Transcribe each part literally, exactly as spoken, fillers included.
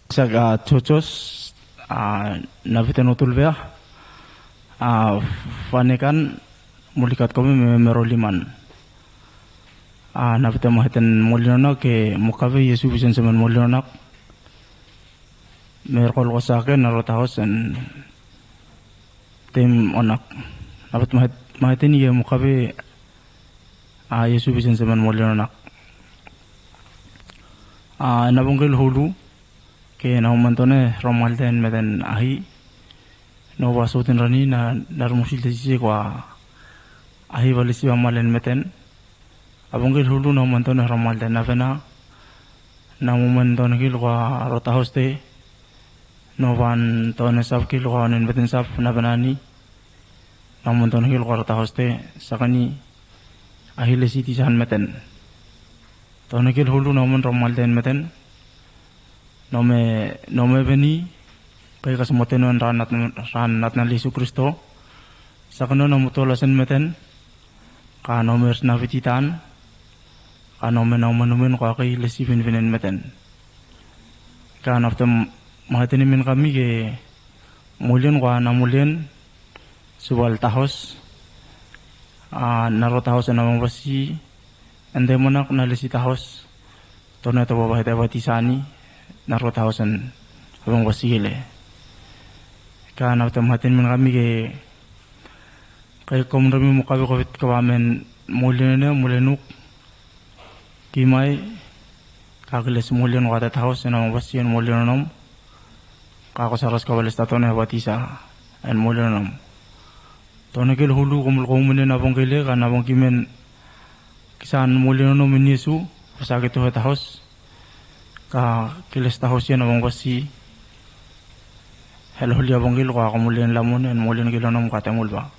Sak a Jojos a Naviten Otulvea a Fanekan Mulikat Komi me Meroliman. A Naviten Maheten Molinonak ke Mukave Yesu Visen Semen Molinonak. Merkol Kosake Narota Hosen Tim Onak. Naviten Maheten ke Mukave a Yesu Visen Semen Molinonak. A Navongkel Hulu ke na uman tone romalden meten ahi. No va sotin rani na narmusil te sise kwa ahi valisi va malen meten. Avongkel Hulu na uman tone romalden navena. Na uman tone kil kwa rota hoste. No van tone sap kil kwa onen meten sap navena ni. Na uman tone kil kwa rota hoste sakani ahi lesi tisan meten. Tone kil Hulu na uman romalden meten. Nome nome veni kai kas moten wan ran natnal Yesu Kristo. Sakano na muto lasen meten. Ka nome ers na viti tan. Ka nome na uman umen kwa kai lesi vinvinen meten. Ka nafta mahateni men kami ke molien kwa na molien. Suval tahos a naro tahos en avang vasi. Ende monak na lesi tahos. Tone to baba hete vati sani na ro tahos en avang vasi ele. Ka na vata matin men kami ke kai kom rami mo kavi kovit kava men molien ene molien uk. Kimai ka kiles molien wata tahos en avang vasi en molien onom. Ka ko saras kava les tatone vati sa en molien onom. Tone kel hulu komul komunen avang kele ka na avang kimen kisan molien onom en Yesu. Vasa ke tohe tahos ka kiles tahos ien avang vasi. Hel holi avang kel ko ako molien lamon en molien kel onom ka temul va.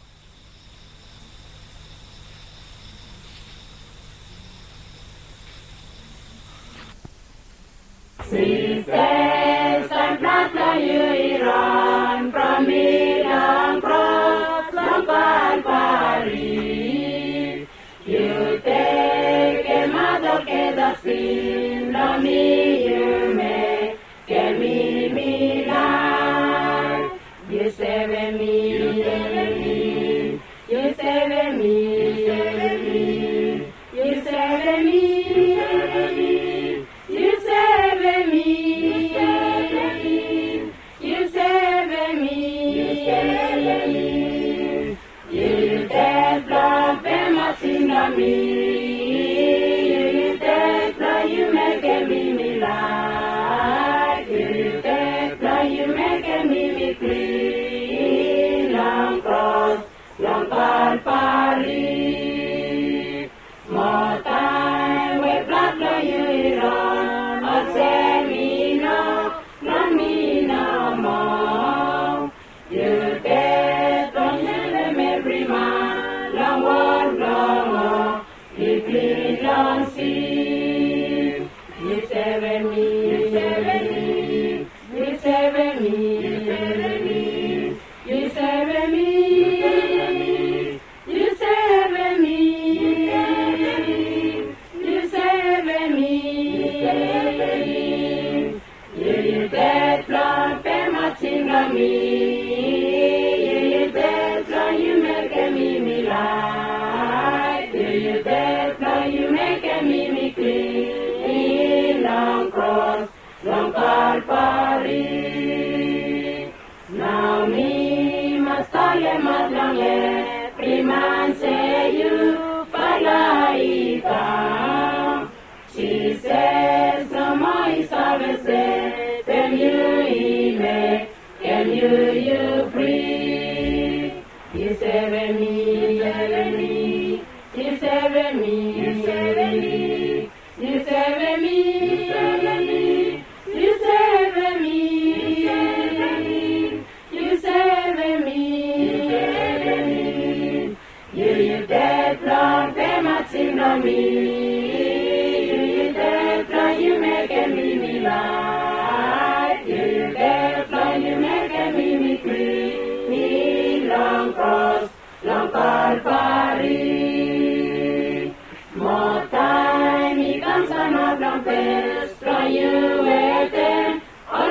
Jisas, taem blad blong yu i ran from mi long kros long Kalvari. Yu tekem aot olgeta sin blong mi, yu mekem mi laef. Yu sevem mi, yu sevem mi, yu sevem mi, yu sevem mi, yu sevem mi, yu sevem mi, yu sevem mi, yu sevem mi. Yu ded blong pem aot sin blong mi. Yu ded blong yu mekem mi mi laef. Yu ded blong yu mekem mi mi klin long kros long Kalvari. Mo taem we blad blong yu i ron olsem i no blong mi nomo. Yu ded blong sevem evri man long wol blong oli klin long sin. Yu sevem mi, yu sevem mi, yu sevem mi, yu sevem mi, yu sevem mi, yu sevem mi, yu sevem mi. Yu, yu ded blong pem aot sin blong mi. Yu, yu ded blong yu mekem mi mi laef. Yu, yu ded blong yu mekem mi mi klin long kros long Kalvari. Nao mi mas talemaot long evri man se yufala i kam. Jisas nomo i save sevem yu, i mekem yu yu fri. Yu sevem mi, yu sevem mi, yu sevem mi, yu sevem mi, yu sevem mi, yu sevem mi, yu sevem mi, yu sevem mi. Yu, yu ded blong pem aot sin blong mi. Yu, yu ded blong yu mekem mi mi laef. Yu, yu ded blong yu mekem mi mi klin long kros long Kalvari. Mo taem mi kam sanap long fes blong yu wetem ol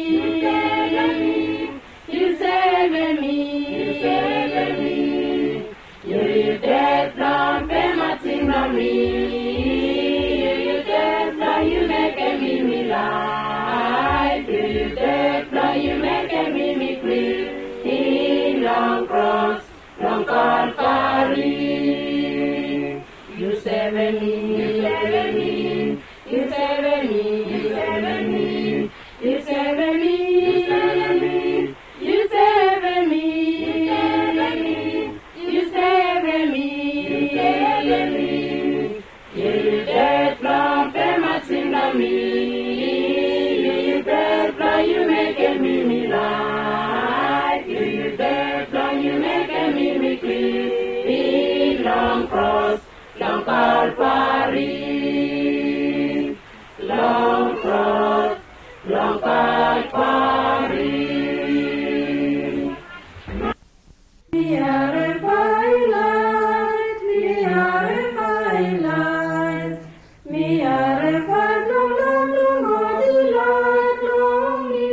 yu sevem mi, yu sevem mi, yu sevem mi. Yu, yu ded blong pemasin blong mi. Yu, yu ded blong yu mekem mi, mi laef. Yu, yu ded blong yu mekem mi, mi fri. Long kros, long Kalvari. Yu sevem mi, yu sevem mi, yu sevem mi, yu sevem mi, yu sevem mi, yu sevem mi, yu sevem mi, yu sevem mi, yu sevem mi. Yu, yu ded blong pemasin blong mi. Yu, yu ded blong yu mekem mi, mi laef. Yu, yu ded blong yu mekem mi, mi fri. Long kros, long Kalvari. Long kros, long Kalvari. Mi harem faea laet, mi harem faea laet, mi harem faea blong laet blong God i laet long mi.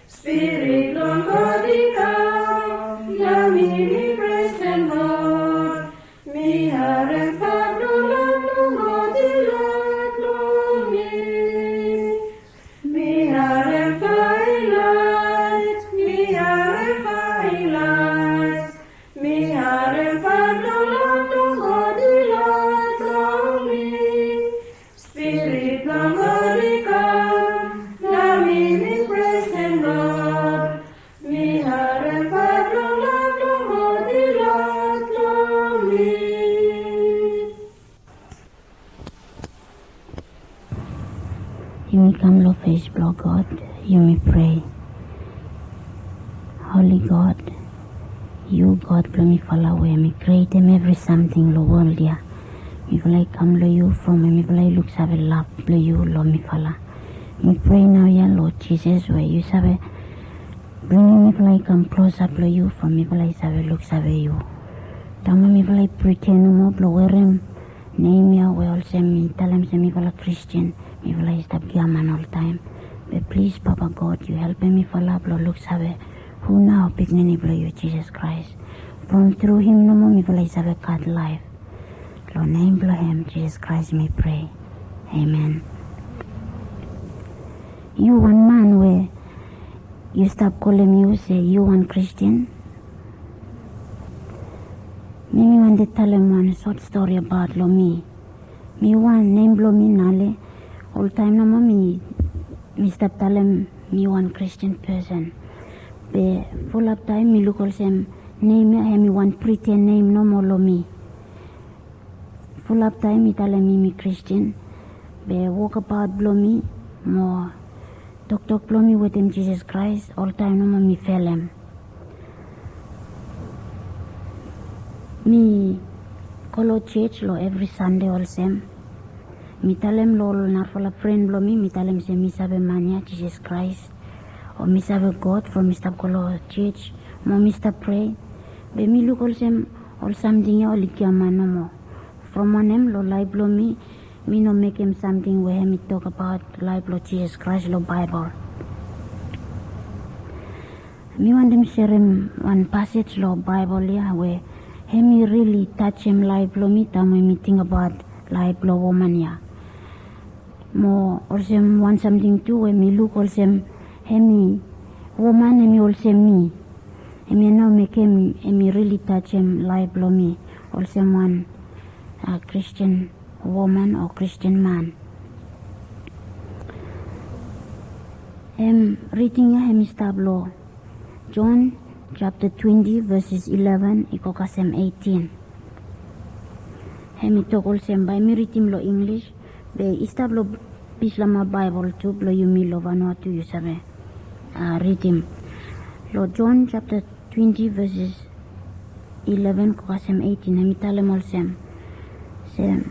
Spirit blong God i kam, na mi mi presem God. Mi harem faea blong laet blong God i laet long mi. Mi harem faea laet, mi harem faea laet, mi harem faea blong laet blong God i laet long mi. Spirit blong God i kam, na mi mi presem God. Mi harem faea blong laet blong God i laet long mi. Yumi kam lo fes blo God, yumi prea. Holy God, yu God blo mifala we mi krietem evri samting lo wol ya. Mifala i kam lo yu from we mifala i luksave lav blo yu lo mifala. Mi prea naoia lo Jisas we yu save bringim mifala i kam klosap lo yu from mifala i save luksave yu. Taem we mifala i priten nomo blo werem nem ya we olsem mi talem se mifala Kristen, mifala i stap giaman oltaem. Be plis Papa God, yu helpem mifala blo luksave hu nao pikinini blo yu Jisas Kraes. From tru him nomo mifala i save gat laef. Lo nem blo hem Jisas Kraes mi prea. Amen. Yu wan man we yu stap kolem yu se yu wan Kristen. Mi mi wantem talem wan sot stori abaot lo mi. Mi wan nem blo mi Nale. Oltaem nomo mi mi stap talem mi wan Kristen pesen. Be fulap taem mi luk olsem nem ya hemi wan priten nem nomo lo mi. Fulap taem mi talem mi mi Kristen, be wokabaot blo mi mo toktok blo mi wetem Jisas Kraes oltaem nomo mi felem. Mi go lo jos lo evri Sande olsem. Mi talem lo ol narafala fren blo mi, mi talem se mi save man ya Jisas Kraes, o mi save God from mi stap go lo jos mo mi stap prea. Be mi luk olsem ol samting ya oli giaman nomo. From wanem, lo laef blo mi, mi no mekem samting we hemi tokbaot laef blo Jisas Kraes lo Baebol. Mi wantem serem wan pasej lo Baebol ya we hemi rili tajem laef blo mi taem we mi tingbaot laef blo woman ya. Mo olsem wan samting tu we mi luk olsem hemi woman hemi olsem mi. Hemia nao mekem hemi rili tajem laef blo mi olsem wan, a, Kristen woman o Kristen man. Hem riding ya hemi stap lo John japta twenti veses ileven i go kasem eitin. Hemi tok olsem, bae mi ridim lo Inglis, be i stap lo Bislama Baebol tu blo yumi lo Vanuatu yu save, a, ridim. Lo John japta twenti veses ileven go kasem eitin, hemi talem olsem se,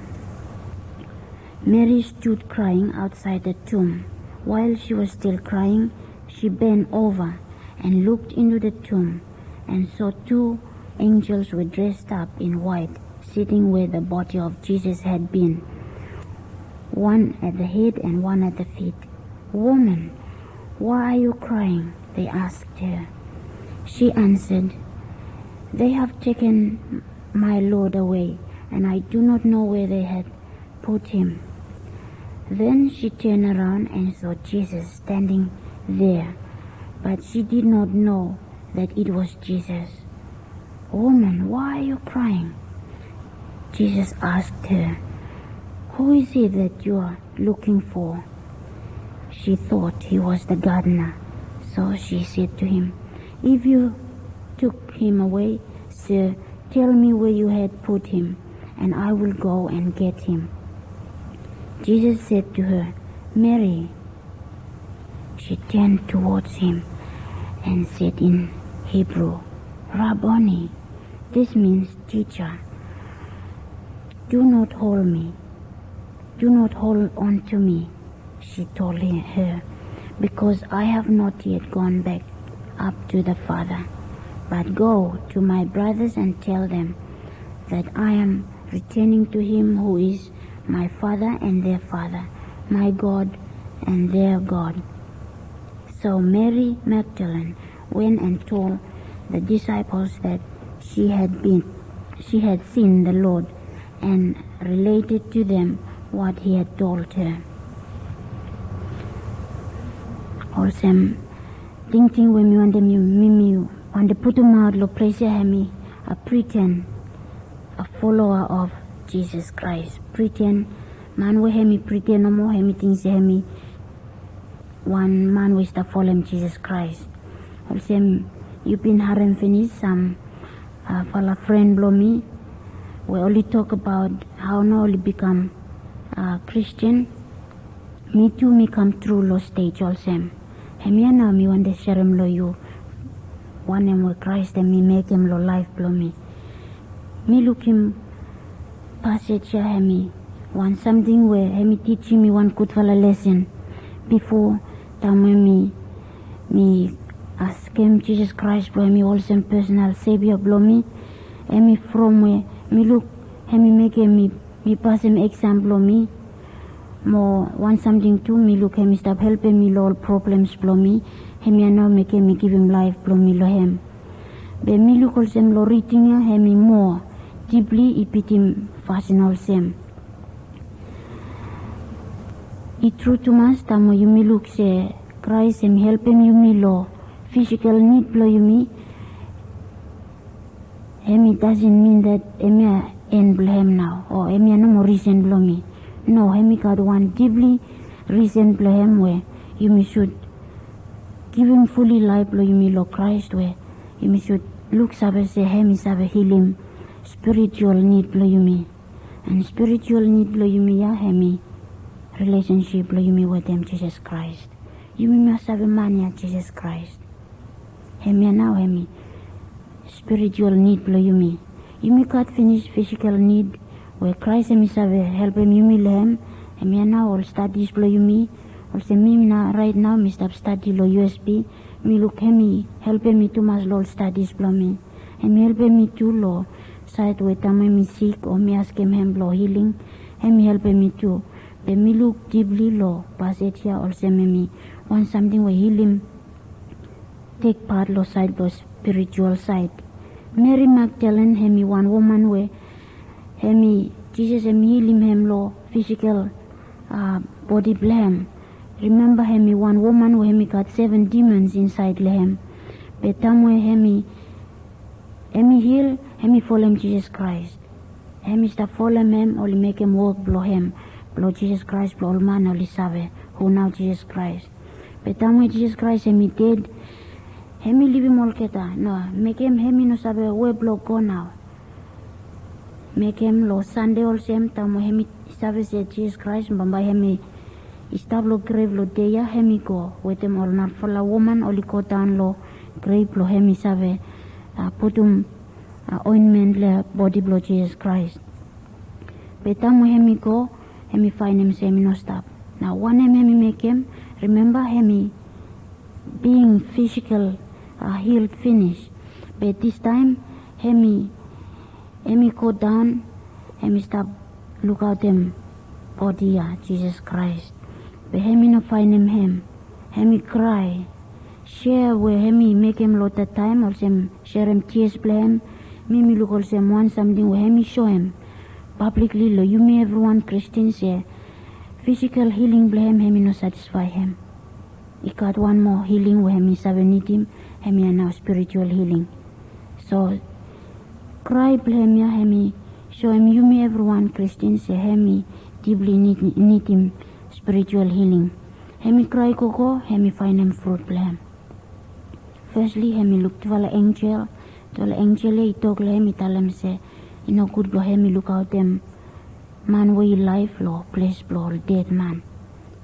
Mary stood crying outside the tomb. While she was still crying, she bent over and looked into the tomb and saw two Angels were dressed up in white, sitting where the body of Jesus had been, one at the head and one at the feet. "Woman, why are you crying?" they asked her. She answered, "They have taken my Lord away, and I do not know where they had put him." Then she turned around and saw Jesus standing there, but she did not know that it was Jesus. "Woman, why are you crying?" Jesus asked her. "Who is it that you are looking for?" She thought he was the gardener, so she said to him, "If you took him away, sir, tell me where you had put him, and I will go and get him." Jesus said to her, "Mary." She turned towards him and said in Hebrew, "Rabboni," this means teacher. "Do not hold me. Do not hold on to me," she told her, "because I have not yet gone back up to the Father. But go to my brothers and tell them that I am returning to him who is my Father and their Father, my God and their God." So Mary Magdalene went and told the disciples that she had been she had seen the Lord and related to them what he had told her. Olsem, tingting we mi wantem yu, mi, mi wantem putumaot lo ples ya, hemi a pretend, a follower of Jesus Christ. Pretend, man we hemi pretend nomo, hemi ting se hemi wan man we i stap folem Jesus Christ. Olsem, yu bin harem finis sam, a, fala fren blo mi we oli tokbaot hao nao oli bikam, a, Kristin. Mi tu mi kam tru lo stej olsem. Hemia nao mi wantem serem lo yu wanem we Kraes hemi mekem lo laef blo mi. Mi lukim pasej ya, hemi wan samting we hemi tijim mi wan gudfala lesen. Bifo, taem we mi, mi askem Jisas Kraes blo hemi olsem pesonal Sevia blo mi, hemi from we mi luk hemi mekem mi, mi pasem eksam blo mi. Mo wan samting tu, mi luk hemi stap helpem mi lo ol problems blo mi. Hemia nao mekem mi givim laef blo mi lo hem. Be mi luk olsem lo riding ya, hemi moa dipli i bitim fasin olsem. I tru tumas, taem we yumi luk se Kraes hemi helpem yumi lo fisikol nid blo yumi, hemi dasen min dat hemia en blo hem nao, o hemia nomo risen blo mi. No, hemi gat wan dipli risen blo hem we yumi sud givim fuli laef blo yumi lo Kraes, we yumi sud luksave se hemi save hilim spiritual nid blo yumi. An spiritual nid blo yumi ya, hemi rilesensip blo yumi wetem Jisas Kraes. Yumi mas save man ya Jisas Kraes. Hemia nao hemi spiritual nid blo yumi. Yumi gat finis fisikol nid we Kraes hemi save helpem yumi lo hem. Hemia nao ol stadis blo yumi. Olsem mi nao, raet nao mi stap stadi lo U S P. Mi luk hemi helpem mi tumas lo ol stadis blo mi. Hemi helpem mi tu lo saed we taem we mi sik o mi askem hem blo hiling, hemi helpem mi tu. Be mi luk dipli lo pasej ya olsem hemi wan samting we hilim tek pat lo saed blo spiritual saed. Meri Magdalen hemi wan woman we hemi, Jisas hemi hilim hem lo fisikol, a, bodi blo hem. Rimemba, hemi wan woman we hemi gat seven demons insaed lo hem. Be taem we hemi, hemi hil, hemi folem Jisas Kraes. Hemi stap folem hem, oli mekem wok blo hem, blo Jisas Kraes, blo ol man oli save hu nao Jisas Kraes. Be taem we Jisas Kraes hemi ded, hemi livim olgeta. No, mekem hemi no save we blo go nao. Mekem lo Sande olsem, taem we hemi save se Jisas Kraes bambae hemi i stap lo grev lo dei ya, hemi go wetem ol narafala woman oli godaon lo grev blo hemi save, a, putum, a, ointment lo bodi blo Jisas Kraes. Be taem we hemi go, hemi faenem se hemi no stap. Nao wanem hemi mekem? Rimemba, hemi being fisikol, a, hiled finis. Be distaem Hem i hem i go daon, hem i stap lukaotem bodi ya, Jisas Kraes. Be hem i no faenem hem. Hem i krae. Sea we hem i mekem long dat taem olsem serem tias blong hem, mi mi luk olsem wan samting we hem i soem pablikli long yumi evriwan Kristin se fisikal hiling blong hem hem i no satisfae hem. I gat wan moa hiling we hem i save nidim, hem ya nao spiritual hiling. So krae blong hem ya hem i soem yumi evriwan Kristin se hem i dipli nidim spiritual hiling. Hem i krae gogo, hem i faenem frut blong hem. Fesli hem i luk tufala enjel. Tufala enjel ya i tok long hem, i talem se i nogud blong hem i lukaotem man we i laef long ples blong ol ded man.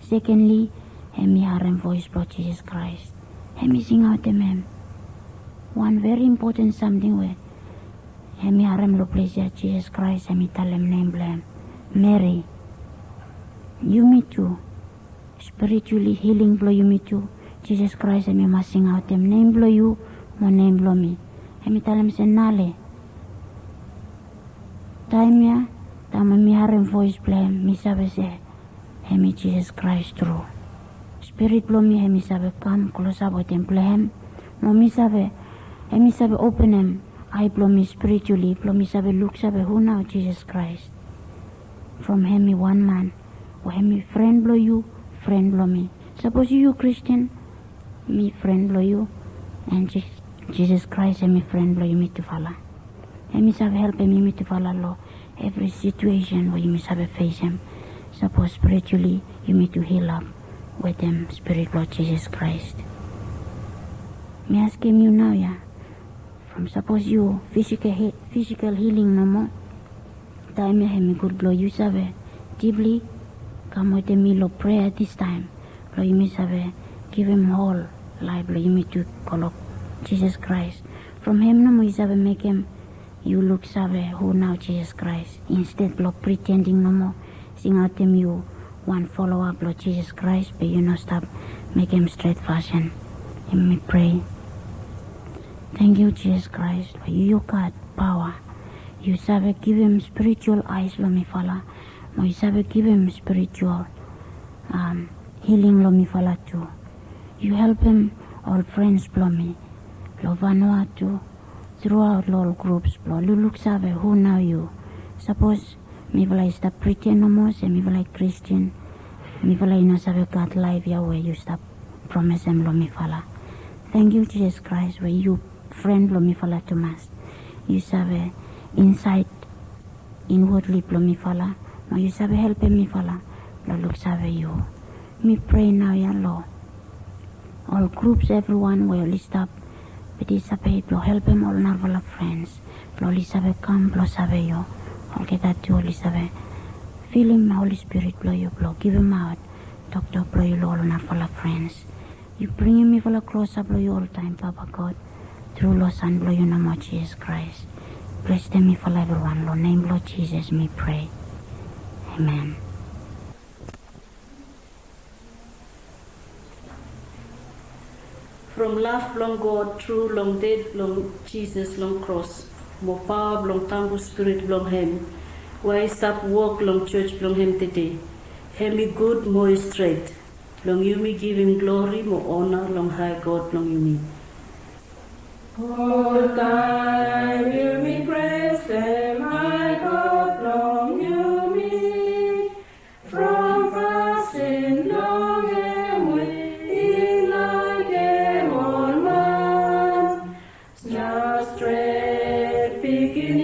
Sekenli, hem i harem voes blong Jisas Kraes. Hem i singaotem hem. Wan veri impoten samting we hem i harem long ples ya, Jisas Kraes hem i talem nem blong hem, Meri. Yumi tu, spirituali hiling blong yumi tu, Jisas Kraes hem i mas singaotem nem blong yu mo nem blong mi. Hem i talem se nale. Taem ya, taem mi harem voes blong hem, mi save se hem i Jisas Kraes tru. Spirit blong mi hem i save kam klosap wetem blong hem, mo mi save, hem i save openem ae blong mi spirituali blong mi save luksave hu nao Jisas Kraes. From hem i wan man we hem i fren blong yu, fren blong mi. Sapos yu, yu Kristin, mi fren blong yu, and Jisas Kraes hem i fren blong yumi tufala. Hem i save helpem yumi tufala long evri situesen we yumi save fesem. Sapos spirituali yumi tu hilap wetem Spirit blong Jisas Kraes. Mi askem yu nao ya, from sapos yu fisikal hiling nomo, taem ya hem i gud blong yu save dipli kam wetem mi long prea distaem blong yumi save givim hol laef blong yumi tu go long Jisas Kraes. From hem nomo i save mekem yu luksave hu nao Jisas Kraes, insted blong pritending nomo. Singaotem yu wan foloa blong Jisas Kraes be yu no stap mekem stret fasin. Yumi prea. Tangkiu Jisas Kraes, yu gat paoa. Yu save givim spiritual aes long mifala, mo yu save givim spiritual hiling long mifala tu. Yu helpem ol frens blong mi long Vanuatu, truaot long ol grups blong luksave hu nao yu. Sapos mifala i stap priten nomo se mifala i Kristin, mifala i no save gat laef ya we yu stap promesem long mifala. Tangkiu Jisas Kraes we yu fren blong mifala tumas. Yu save insaed inwodli blong mifala, mo yu save helpem mifala blong luksave yu. Mi prea naoia long ol grups evriwan we oli stap patisipet blong helpem ol narafala frens blong oli save kam blong save yu. Olgeta tu oli save filim Holi Spirit blong yu blong givimaot toktok blong yu long ol narafala frens. Yu bringim mifala klosap long yu oltaem, Papa God, tru long San blong yu nomo, Jisas Kraes. Blesem mifala evriwan, long nem blong Jisas mi prea. Amen. From lav blong God tru long ded blong Jisas long kros, mo paoa blong tambu Spirit blong hem we i stap wok long jos blong hem tede, hem i gud mo i stret. Blong yumi givim glori mo ona long hae God blong yumi. Oltaem yumi presem hae God blong yumi. From fasin blong hem we i laekem ol man. Nao stret Pikinini